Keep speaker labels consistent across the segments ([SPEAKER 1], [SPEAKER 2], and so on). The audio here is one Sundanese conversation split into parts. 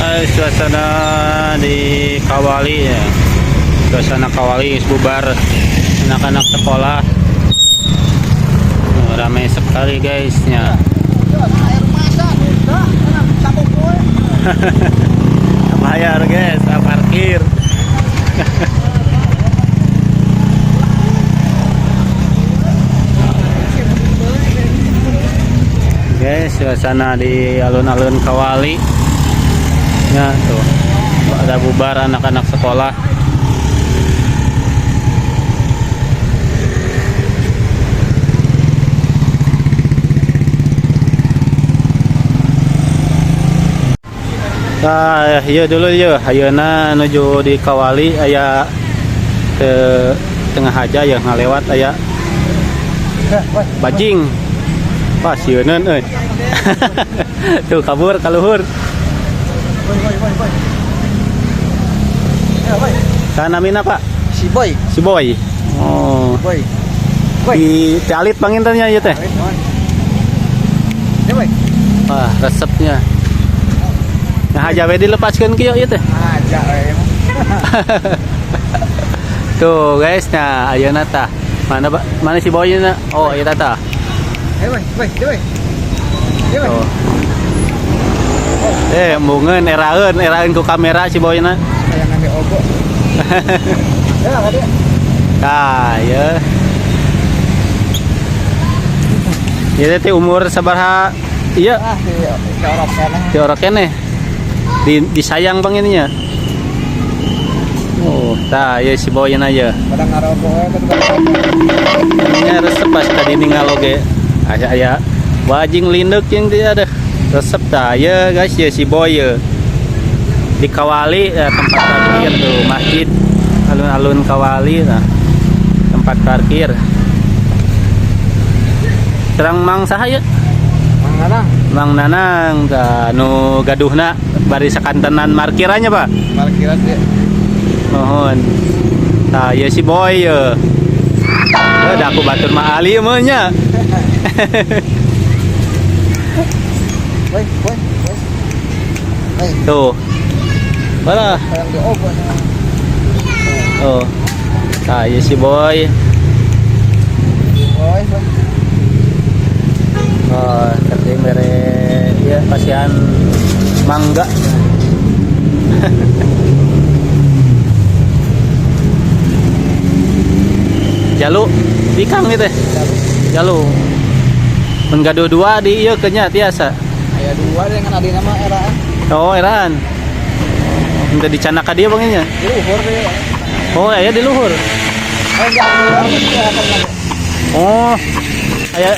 [SPEAKER 1] Guys, suasana di Kawali ya. Suasana Kawali geus bubar anak-anak sekolah. Oh, ramai sekali guys nya.
[SPEAKER 2] Air masa udah sabuk gue.
[SPEAKER 1] Bayar guys, parkir. Guys, suasana di alun-alun Kawali. Ya, tuh. Ada bubar anak-anak sekolah. Nah, iya dulu ya, ayeuna nuju di Kawali aya ke tengah aja ya ngalewat aya bajing. Wah, sieuneun euy. Tuh kabur ka luhur.
[SPEAKER 2] Boy, boy, boy, boy. Ya, boy.
[SPEAKER 1] Saha namina, Pak?
[SPEAKER 2] Si Boy.
[SPEAKER 1] Si Boy. Oh.
[SPEAKER 2] Boy. Boy.
[SPEAKER 1] Di Alit panginten nya ieu teh.
[SPEAKER 2] Ya, boy.
[SPEAKER 1] Wah, resepnya. Nah, aja we dilepaskeun kieu ieu teh.
[SPEAKER 2] Aja we.
[SPEAKER 1] Tuh, guys, nah ayeuna tah. Mana, Pak? Mana si Boy na? Oh, ieu tah.
[SPEAKER 2] Eh, boy, boy, ya, boy. Ya, boy.
[SPEAKER 1] Tuh. Eh, embungeun eraeun, eraeun ku kamera si Boy na.
[SPEAKER 2] Kayak ngambil ogo. Ya, tadi.
[SPEAKER 1] Tah, ya. Ieu teh umur sabaraha? Iya,
[SPEAKER 2] Ah, di orok keneh.
[SPEAKER 1] di orok keneh. Di disayang bang ininya. Oh, tah ya si Boy aja.
[SPEAKER 2] Pada ngarogo we kan.
[SPEAKER 1] Nya resep pas tadi ninggal oge. Aya aya bajing lindek yang dia ada. Resep tah ya guys ya si Boy ya. Di Kawali ya, tempat parkir tuh masjid alun-alun Kawali, nah tempat parkir. Terang Mang saha ya?
[SPEAKER 2] Mang Nanang.
[SPEAKER 1] Mang Nanang tah nu gaduhna bari sakantenan markirannya, Pak.
[SPEAKER 2] Parkiran dia.
[SPEAKER 1] Mohon. Tah ya si Boy ya. Eh, da aku batur mah ali mah nya.
[SPEAKER 2] Boy, boy, boy. Boy,
[SPEAKER 1] Tuh. Wala.
[SPEAKER 2] kayak di ogo.
[SPEAKER 1] Oh. Tah ya si Boy.
[SPEAKER 2] Boy, boy.
[SPEAKER 1] Oh, tadi mere ya pasihan mangga. Jalu bikang gitu. Jalu. Mun gaduh dua di ieu kenya tiasa.
[SPEAKER 2] Aya dua dengan adina mah eraan.
[SPEAKER 1] Oh, eraan. Minta dicanak ka dieu bang nya.
[SPEAKER 2] Di luhur deh.
[SPEAKER 1] Oh, aya di luhur.
[SPEAKER 2] Oh, enggak, enggak, enggak.
[SPEAKER 1] Oh, aya.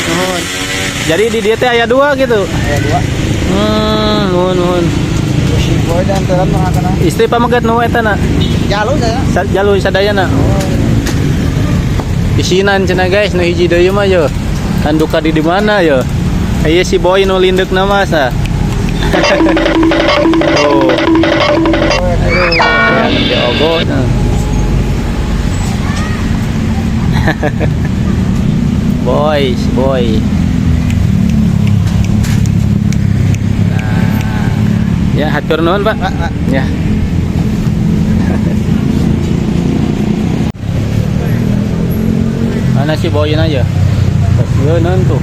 [SPEAKER 1] Nuhun. Jadi di dieu teh aya dua gitu.
[SPEAKER 2] Aya dua.
[SPEAKER 1] Nuhun nuhun.
[SPEAKER 2] Si Boy dan teran mah kana.
[SPEAKER 1] Istri pameget nu eta na.
[SPEAKER 2] Jalu saya.
[SPEAKER 1] Jalu sadayana.
[SPEAKER 2] Oh.
[SPEAKER 1] Isinan cenah guys nu hiji deui mah yo. Tanduka di mana yo? Aya si Boy nu lindeukna mah sa. Oh. Aduh, aya di ogo. Nah. Boy, si Boy. Nah, ya hatur nuhun, Pak.
[SPEAKER 2] Pak, Pak.
[SPEAKER 1] Ya. Mana si Boy aja? Kasieunan tuh.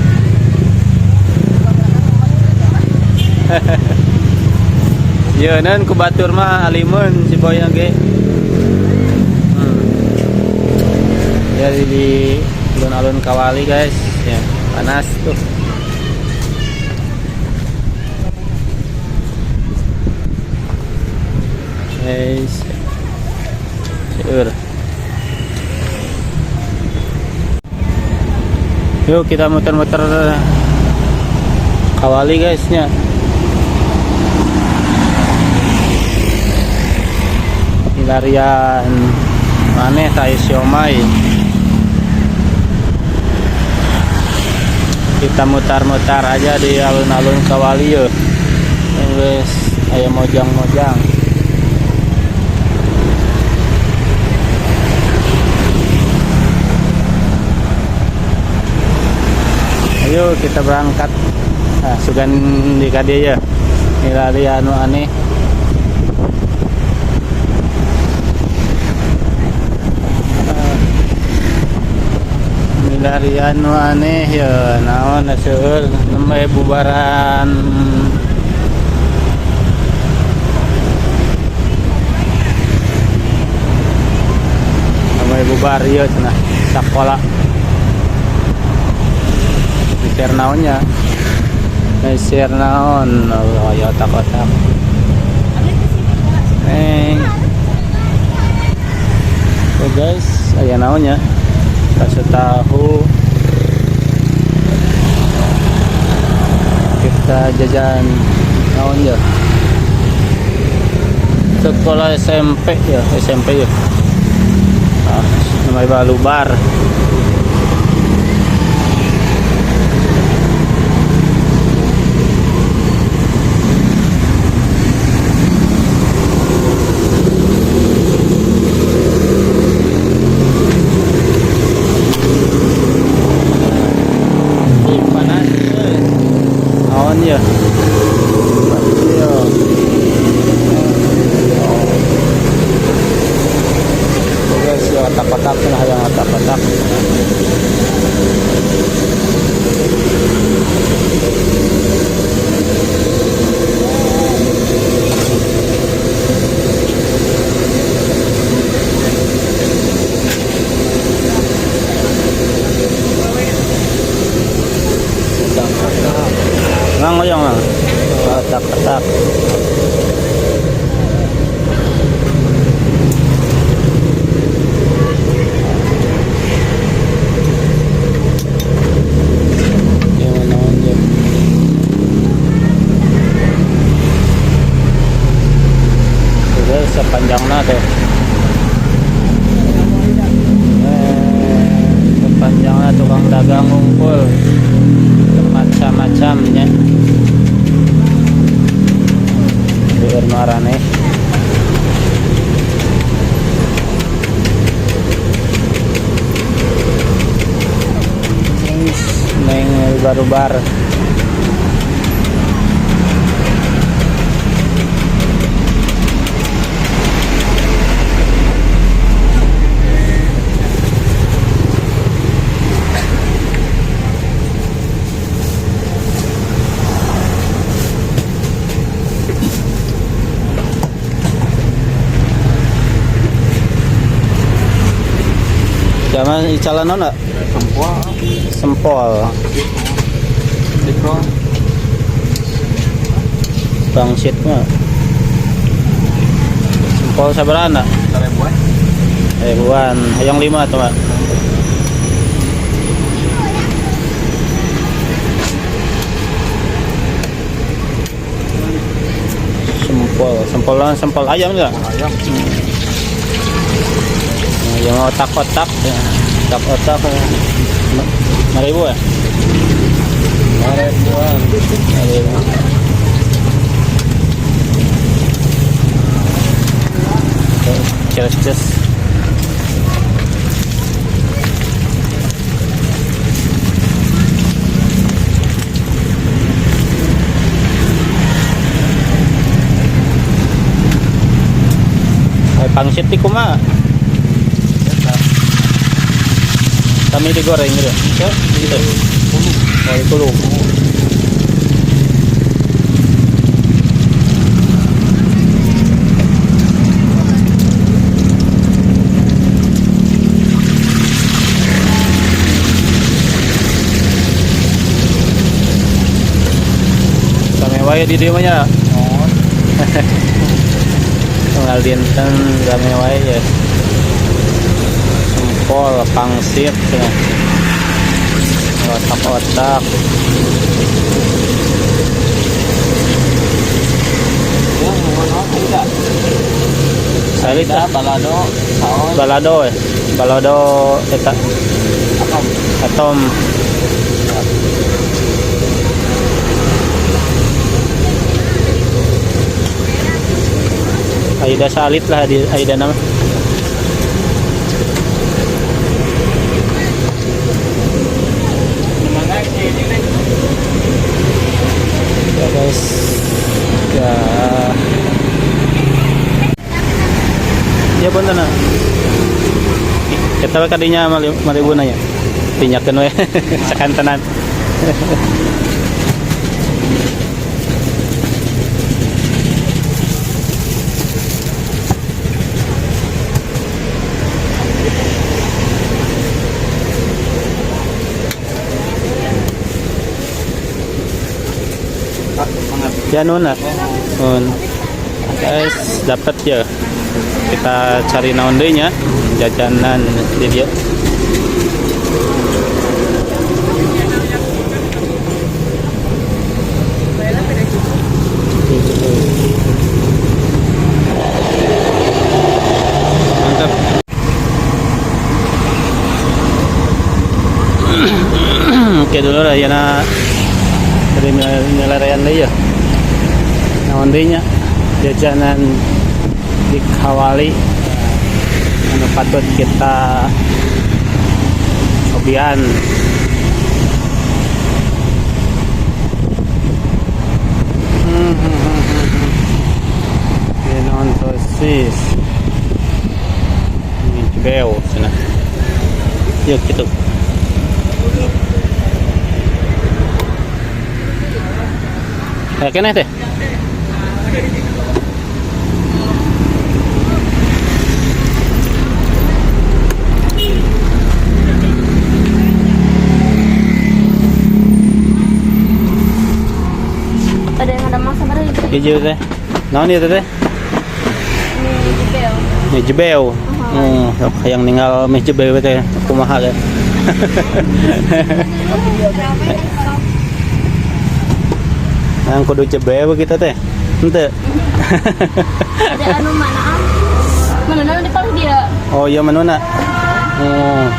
[SPEAKER 1] Yeuneun ku batur mah alimun si Boy ge. Ya di alun-alun Kawali guys, ya panas tuh. Guys. Seur. Yuk kita muter-muter Kawali guys nya. Hilarian maneh tai siomay. Kita mutar-mutar aja di alun-alun Kawali yo. Wes aya mojang-mojang. Ayo kita berangkat. Ah, sugan di ka dieu ya. Milari anu aneh. Ah, milarian nu aneh ya naon seueur nembe bubaran. Nembe bubar ieu cenah sakola. Mikir naonnya. Meser naon, oh, ya otak-otak. Neng. Oke guys, aya naonnya. Bakso tahu. Kita jajan naon ya. Sekolah SMP ya, SMP ya. Ah, namanya Balubar. Ih, panas. Eh. Naon ya? Iya. Oh. Guys, ya otak-otak nah yang otak-otak. Otak-otak. Mang oyong mang. Otak-otak. Ya naon ya. Tuh guys, sepanjangna tuh. Eh, sepanjangnya tukang dagang ngumpul macam-macamnya. Biar marane. Neng baru-bar. Zaman icalan nona
[SPEAKER 2] Sempol.
[SPEAKER 1] Sempol.
[SPEAKER 2] Sikro.
[SPEAKER 1] Bangsit mah. Sempol sabarana?
[SPEAKER 2] Seribuan.
[SPEAKER 1] Ribuan. Hayang lima tuh, Pak. Sempol, sempolan sempol ayam enggak?
[SPEAKER 2] Ayam.
[SPEAKER 1] Nah, yang otak-otak ya. Otak-otak ya. 5.000 ya?
[SPEAKER 2] Ribuan.
[SPEAKER 1] 5.000. Cheers, cheers. Ay, pangsit di kumaha? Kami digoreng gitu. Ya, gitu. Oh, itu lu. Kami wae di dieu mah nya.
[SPEAKER 2] Oh.
[SPEAKER 1] Tunggal dinten rame wae ya. Sempol, pangsit, ya. Otak-otak.
[SPEAKER 2] Ya, mau apa tidak?
[SPEAKER 1] Salit ah.
[SPEAKER 2] Balado, saus,
[SPEAKER 1] Balado ya. Balado eta
[SPEAKER 2] atom.
[SPEAKER 1] Atom. Aida salit lah di Aida nama.
[SPEAKER 2] Mana sih ini nih?
[SPEAKER 1] Eta we kadinya 5.000 nya. Tinyakeun we sakantenan. Ya nuhun lah. Nuhun. Guys, dapat ya. Kita cari naon deui nya, jajanan di dia. Mantap. Oke dulu lah ya na dari milarian deui ya. Naon deui nya jajanan di Kawali anu patut kita cobian. Ini naon sosis. Ini cibeo cenah. Yuk gitu. Ya keneh teh.
[SPEAKER 3] Ada yang ada masa baru itu.
[SPEAKER 1] Hijau teh. Naon ieu teh?
[SPEAKER 3] Mie jebel.
[SPEAKER 1] Mie jebeu. Sok hayang ningal mie jebeu teh kumaha teh. Yang kudu jebeu kita teh. Henteu.
[SPEAKER 3] Ada anu mana am? Mana anu di paling dia.
[SPEAKER 1] Oh iya menuna. Oh.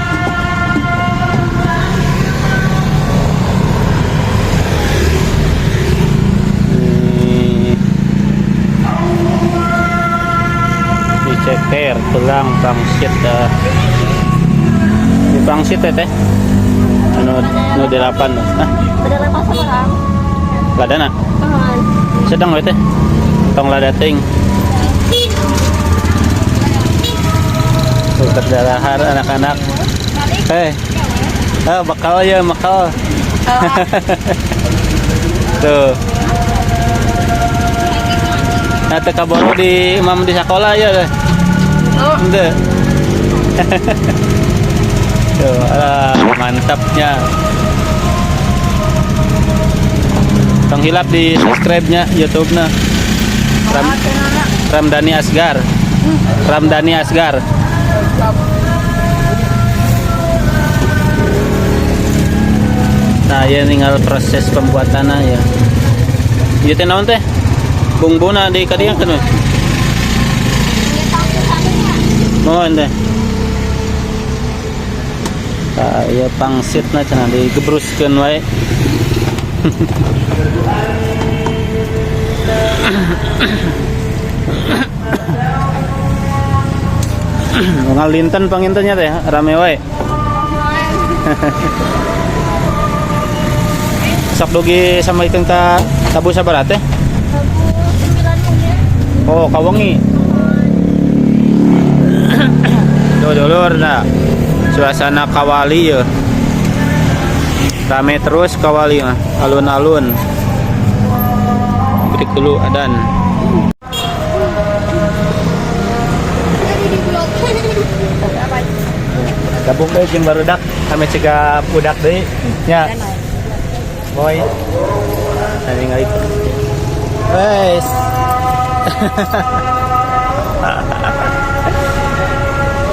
[SPEAKER 1] Ini ceker, tulang, pangsit dah. Di pangsit teh teh. Anu nu delapan. Hah,
[SPEAKER 3] Ada lepas sama orang.
[SPEAKER 1] ladana.
[SPEAKER 3] Tahan.
[SPEAKER 1] Sedang we teh. Tong lada teuing. Tuh berdalahar anak-anak. Eh. Ah, bakal ya, bakal. Tuh. Nah, teu kaboro di imam di sekolah ya teh.
[SPEAKER 3] Oh.
[SPEAKER 1] Henteu. Tuh, alah, mantapnya. Tong hilap di subscribe-nya YouTube-na. Ramdhani Asgar. Ramdhani Asgar. Nah, ya tinggal proses pembuatannya ya. Ieu teh naon teh? Bumbuna di kadieu kan we? Mohon teh. Tah, ieu pangsitna cenah digebruskeun wae. Unggal dinten pangintennya teh rame wae. Sok dugi sampaikan ka tabuh sabaraha teh?
[SPEAKER 3] Tabuh 9 mungkin.
[SPEAKER 1] Oh, kawengi. Tuh dulur nah. Suasana Kawali ya. Rame terus Kawali mah, alun-alun. Break dulu adan.
[SPEAKER 3] Jadi di blok.
[SPEAKER 1] Gabung deh jeung barudak kami cegah budak deui nya. Boy. Nah, tinggal itu. Wes.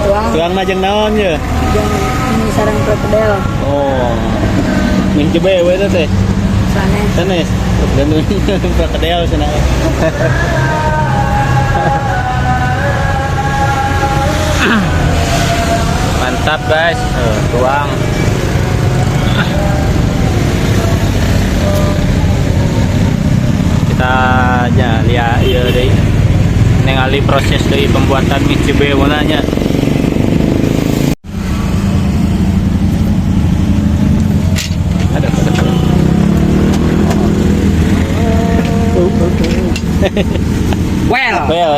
[SPEAKER 2] Tuang.
[SPEAKER 1] Tuang mah jeung naon ye?
[SPEAKER 2] Jeung ini sareng perkedel.
[SPEAKER 1] Oh. Mie jebe we teh.
[SPEAKER 2] Sanes.
[SPEAKER 1] Sanes. Dan perkedel cenah. Mantap guys, tuang. Kita aja lihat ya deh. Ningali proses dari pembuatan mie jebe nya. Ada, ada, ada. Oh.
[SPEAKER 2] Well.
[SPEAKER 1] Well.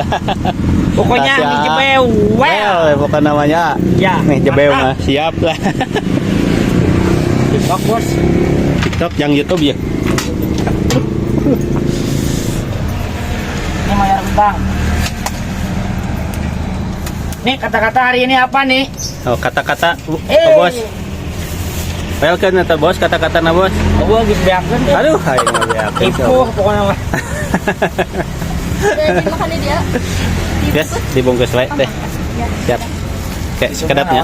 [SPEAKER 2] Pokoknya
[SPEAKER 1] Siap.
[SPEAKER 2] mie jebeu well.
[SPEAKER 1] Well, bukan namanya.
[SPEAKER 2] Ya.
[SPEAKER 1] Nih jebeu
[SPEAKER 2] mantap.
[SPEAKER 1] mah siap lah.
[SPEAKER 2] TikTok, Bos.
[SPEAKER 1] TikTok yang YouTube ya.
[SPEAKER 2] Ini bayar utang. Nih kata-kata hari ini apa nih?
[SPEAKER 1] Oh, kata-kata
[SPEAKER 2] Eh.
[SPEAKER 1] oh, bos. Welcome atau bos kata-kata na bos.
[SPEAKER 2] Gua geus beakeun deh.
[SPEAKER 1] Aduh, aing mah beakeun.
[SPEAKER 2] Ipuh pokoknya mah.
[SPEAKER 3] Jadi makannya dia.
[SPEAKER 1] Yes, dibungkus wae deh.
[SPEAKER 3] Ya.
[SPEAKER 1] Siap. Kayak sekedapnya.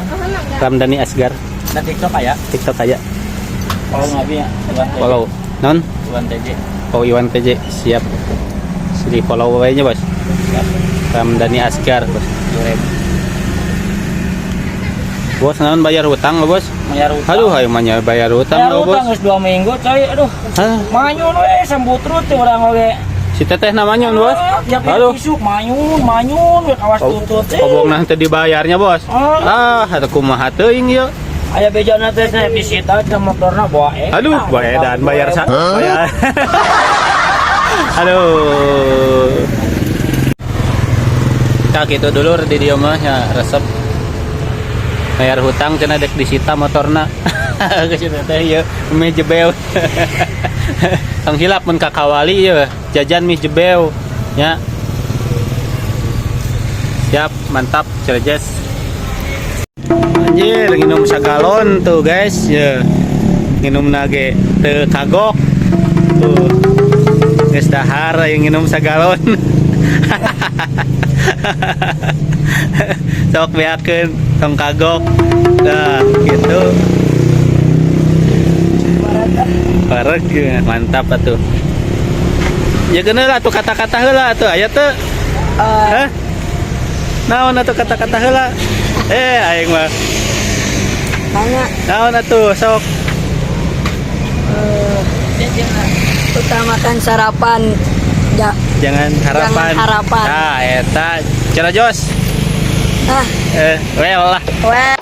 [SPEAKER 1] Ramdhani Asgar,
[SPEAKER 2] Nah, TikTok aya.
[SPEAKER 1] TikTok aja.
[SPEAKER 2] Follow ngabi ya. Iwan TJ.
[SPEAKER 1] Follow. Non?
[SPEAKER 2] Iwan TJ.
[SPEAKER 1] Oh, Iwan TJ. Siap. Di follow wae nya, Bos.
[SPEAKER 2] Siap.
[SPEAKER 1] Ramdhani Asgar, Bos.
[SPEAKER 2] 2000.
[SPEAKER 1] Bos, naon bayar hutang, Bos?
[SPEAKER 2] Bayar utang.
[SPEAKER 1] Aduh, ayo mah nya bayar hutang,
[SPEAKER 2] Bayar
[SPEAKER 1] Bos.
[SPEAKER 2] utang geus 2 minggu, coy. Aduh.
[SPEAKER 1] Hah?
[SPEAKER 2] Manyun we sambutrut teh urang oge.
[SPEAKER 1] Si teteh namanya, Bos.
[SPEAKER 2] Tiap
[SPEAKER 1] Aduh.
[SPEAKER 2] isuk manyun, manyun we kawas tutut. Eh.
[SPEAKER 1] Kobong nanti dibayarnya, Bos.
[SPEAKER 2] Oh.
[SPEAKER 1] Ah, atau kumaha teuing ieu.
[SPEAKER 2] Aya bejana teh saya disita cenah motorna bawa eh.
[SPEAKER 1] Aduh, bayar dan bayar sa. Bayar. Aduh. Tah gitu dulu di dieu mah ya resep. Bayar hutang cenah dek disita motorna. Geus teh ieu mie jebeu. Tong hilap mun ka Kawali ieu jajan mie jebeu nya. Siap, mantap, cerjes. Anjir, nginum sagalon tuh guys ya. Nginum nage teu kagok. Tuh. Geus dahar yang nginum sagalon. Sok beakeun tong kagok. Nah, gitu. Bareng ya, mantap atuh. Ya kena lah tuh kata-kata heula tuh aya teu. Hah? Naon atuh kata-kata heula? Eh, aing mah.
[SPEAKER 3] Tanya.
[SPEAKER 1] Naon atuh sok.
[SPEAKER 3] Utamakan sarapan. Ya.
[SPEAKER 1] Jangan harapan.
[SPEAKER 3] Jangan harapan.
[SPEAKER 1] Nah, eta cara jos.
[SPEAKER 3] Ah,
[SPEAKER 1] Eh, well lah.
[SPEAKER 3] weh.